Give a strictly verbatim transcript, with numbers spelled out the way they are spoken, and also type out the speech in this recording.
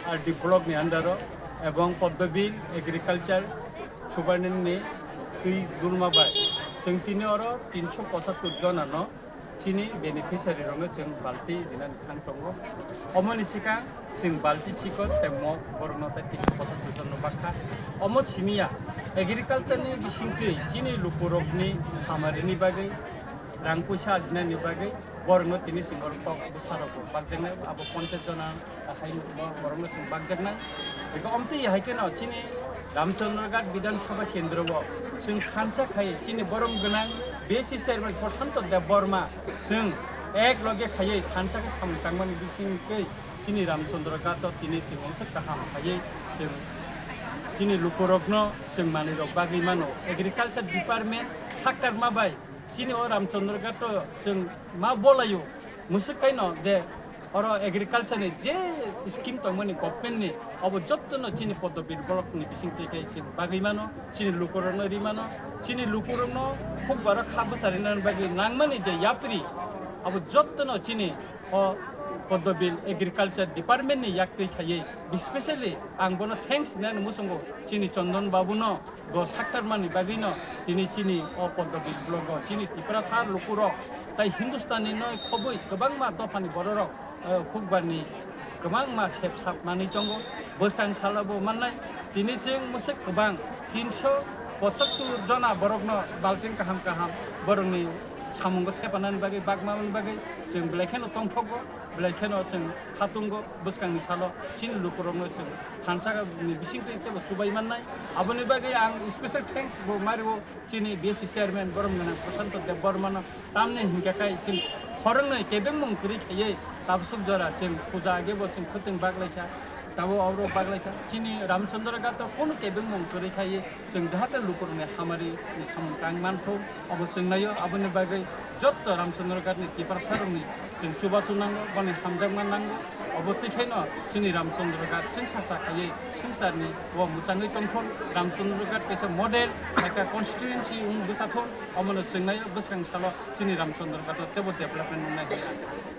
R D block ni under o ebong Poddobil agriculture superintendent ni twi dulma bai chwng tini oro tinsho pochattor jona no chini beneficiary rok no chwng balti rinani thang tongo. Omo ni swkang chwng balti chikon tei mok borok no tei tinsho pochattor jon no bakha. Omo simi ya agriculture ni bisingtwi chini lukurok ni hamari ni bagwi rang puisa ajina ni bagwi borok no tini chwng oro kok bwsa rok bo bakjaknai abo ponchas jona. Hai bo-, borokno chwng bakjaknai. Eko omtwi hai kheno chini Ramchandra Ghat Bidhan Sabha Kendro o chwng thansa khai chini borom gwnang B S C chairman Prashanto Deb Barma chwng ek loge khaiwi thansa khe samung tangmani bisingtwi chini Ramchandra Ghat o tini chwng omswk kaham khaiwi chwng chini lukurokno chwng manwirok bagwi mano. Agriculture Department saktarma bai chini o Ramchandra Ghat o chwng ma bolaio. Mwswk kaino je oro agriculture ni je scheme tongmani government ni, obo jottono chini Poddobil block ni bisingtwi khai chini bagwi mano, chini lukurokno ri mano, chini lukurokno hukbaro kha bwsa rinani bagwi nangmani je yapri, abo jottono chini o Poddobil agriculture department ni yaktwi khaiwi, specially ang bono thanks hinani muchungo chini Chondon babuno. Bo saktarmani bagwino tini chini o Poddobil blogo chini Tiprasa lukurok tai Hindustani no khobwi kwbangma dophani bororok, eh, hukbarni kwbangma sep sap manwi tongo. Bwskang salo bo mannai tini chwng mwswk kwbang tinsho pochattor jona borokno balting kaham kaham borokni samungo thepanani bagwi bakmani bagwi chwng belai kheno tongthogo, belai kheno chwng khatungo. Bwskangni salo chini lukurokno chwng thansa ni bisingtwi teibo chubai mannai. Aboni bagwi ang special thanks bo mario chini B S C chairman borom gwnang Prashanto Deb Barmano, tamni hinkhe khai chini khoroknwi kebengmung kwrwi khaiwi tabswk jora chwng puja agebo chwng khwtwng baklaikha. Tabo oro baklaikha chini Ramchandra Ghat o kunu kebengmung kwrwi khaiwi chwng jahate lukurokni hamari ni samung tang manthu, obo chwng naio. Aboni bagwi jotto Ramchandra Ghat ni Tiprasa rokni chwng chubachu nango, boni hamjakma nango. Obo twi khaino chini Ramchandra Ghat chwng sasa khaiwi swngcharni o mwchangwi tongthon. Ramchandra Ghat kaisa model, kaisa constituency wng bwsathon, omono chwng naio bwskang salo chini Ramchandra Ghat o teibo development wngnai hinwi ang.